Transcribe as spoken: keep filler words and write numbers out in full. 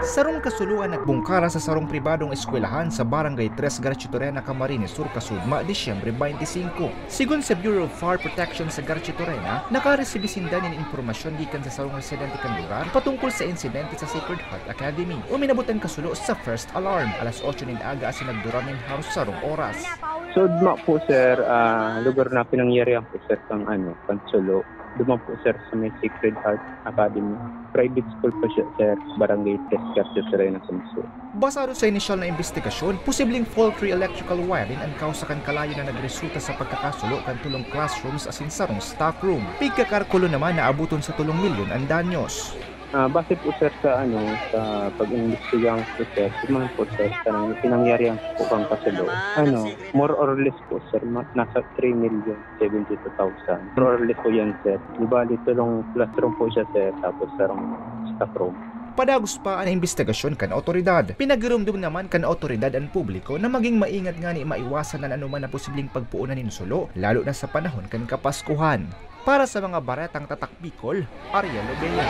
Sarong kasuloan nagbungkara sa sarong pribadong eskwelahan sa Barangay tres, Garchitorena, Camarines Sur, Casudma, Disyembre twenty-five. Sigon sa Bureau of Fire Protection sa Garchitorena, nakaresibi sinda nin impormasyon gikan sa sarong residente kan lugar patungkol sa insidente sa Sacred Heart Academy. Uminabot an kasulo sa first alarm alas otso nin aga asin nagdurar nin haros sarong oras. Sudma po, sir, ah, lugar na pinangyarihan po, sir, kang ano, kang sulo. Duman po, sir, sa may Sacred Heart Academy. Private school po siya, sir. Barangay tres, Garchitorena, Sumsu. Basado sa inisyal na imbestigasyon, posibleng faulty electrical wiring an kausa kan kalayo na nagresulta sa pagkakasulo kan tulong classrooms asin sarong stock room. Pigkakalkulo naman na abuton sa tolong milyon an danyos. Ah, base po, sir, sa ano, sa pag-imbestigahan ko, sir, duman po, sir, sa nang- pinangyarihan po kang kasulo. Ano, more or less po, sir, ma- nasa three million seventy-two thousand. More or less po yan, sir. Di bali, tulong classroom po siya, sir, tapos sarong stock room. Padagos pa an imbestigasyon kan awtoridad. Pinagirumdom naman kan awtoridad an publiko na maging maingat ngani maiwasan an anoman na posibleng pagpuonan nin sulo, lalo na sa panahon kan Kapaskuhan. Para sa mga baretang Tatak Bicol, Ariel Lobea.